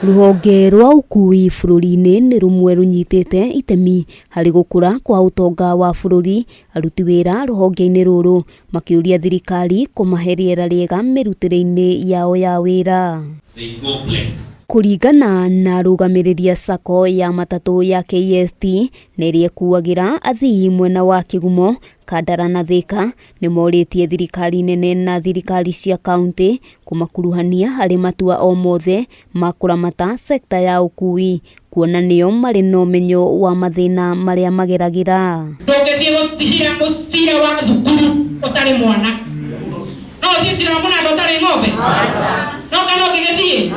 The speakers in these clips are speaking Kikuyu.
Rũhonge rwa ũkui bũrũri-inĩ nĩ rũmwe rũnyitĩte itemi harĩ gũkũra kwa ũtonga wa bũrũri, aruti wĩra rũhonge-inĩ rũrũ makĩũria thirikari kũmahe rĩera rĩega mĩrutĩre-inĩ yao ya wĩra. They go places. Kũringana na arũgamĩrĩri a sacco ya matatũ ya KST na ĩrĩa ĩkuagĩra athii mwena wa Kĩgumo, Kandara na Thĩka, nĩmorĩtie thirikari nene na thirikari cia kauntĩ kũmakuruhania harĩ matua o mothe ma kũramata sekta ya ũkui kuona nĩo marĩ na ũmenyo wa mathĩna marĩa mageragĩra. Ndũngĩthiĩ gũcira mũcira wa thukuru ũtarĩ mwana. No ũthiĩ cira wa mũnanda ũtarĩ ng'ombe? No kana ũngĩgĩthiĩ?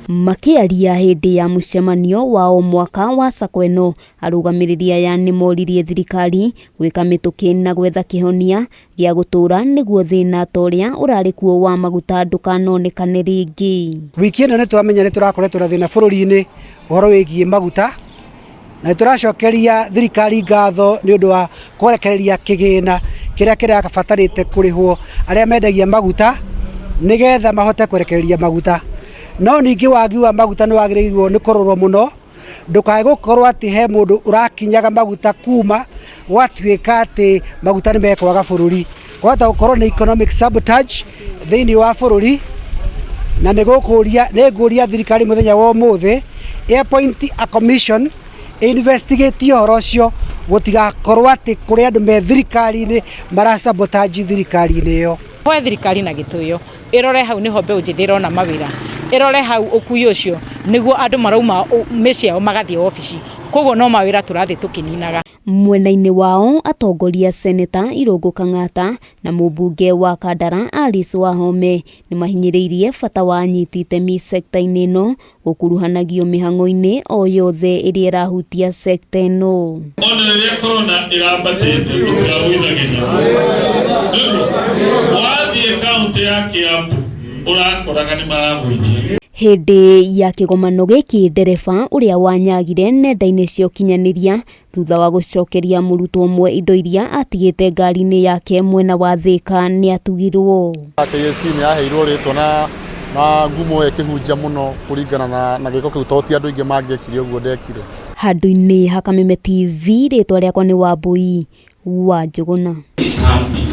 Makĩaria hĩndĩ ya mũcemanio wa o mwaka wa sacco ĩno, arũgamĩrĩri aya nĩmoririe thirikari gwĩka mĩtũkĩ na gwetha kĩhonia gĩa gũtũũra nĩguo thĩna ta ũrĩa ũrarĩ kuo wa maguta ndũkanonekane rĩngĩ. Wiki ĩno nĩ twamenya nĩ tũrakoretwo na thĩna bũrũri-inĩ ũhoro wĩgiĩ maguta, na nĩ tũracokeria thirikari ngatho nĩ ũndũ wa kũrekereria kĩgĩna kĩrĩa kĩrabatarĩte kũrĩhwo arĩa mendagia maguta nĩgetha mahote kũrekereria maguta. No ningĩ wagi wa maguta nĩ wagĩrĩirwo nĩ kũrorwo mũno, ndũkae gũkorwo atĩ he mũndũ ũrakinyaga maguta kuma gwatuĩka atĩ maguta nĩ mekwaga bũrũri. Kwahota gũkorwo nĩ economic sabotage thĩinĩ wa bũrũri, na nĩ gũkũria nĩ ngũria thirikari mũthenya wa ũmũthĩ ĩ appoint a commission investigate ũhoro ũcio gũtigakorwo atĩ kũrĩ andũ me thirikari-inĩ mara sabotage thirikari-inĩ ĩyo. Hoe thirikari na gĩtĩo ĩrore hau nĩho mbeũ njĩthĩ ĩrona mawĩra, ĩrore hau ũkui ũcio nĩguo andũ marauma mĩciĩ yao magathiĩ obici, koguo no mawĩra tũrathiĩ tũkĩninaga. Mwena-inĩ wao atongoria Seneta Irũngũ Kang'ata na mũmbunge wa Kandara Alice Wahome nĩmahinyĩrĩirie bata wa anyiti itemi sekta-inĩ ĩno gũkuruhanagio mĩhang'o-inĩ o yothe ĩrĩa ĩrahutia sekta ĩno. Ona rĩrĩa corona ĩrambatĩte tũtiragũithagĩria. Nĩguo wathiĩ kaũntĩ ya Kiambu ũrakoraga nĩ maragũithia. Hĩndĩ ya kĩgomano gĩkĩ ndereba ũrĩa wanyagire nenda-inĩ cia ũkinyanĩria thutha wa gũcokeria mũrutwo ũmwe indo iria atigĩte ngari-inĩ yake mwena wa Thĩka nĩatugirwo. KST nĩ yaheirwo rĩtwa na na ngumo ĩkĩhunjia mũno kũringana na, na gĩko kĩu tondũ ti andũ aingĩ mangĩekire ũguo ndekire. Handũ-inĩ ha Kameme TV rĩtwa rĩakwa nĩ Wambui wa Njũgũna. Is happy.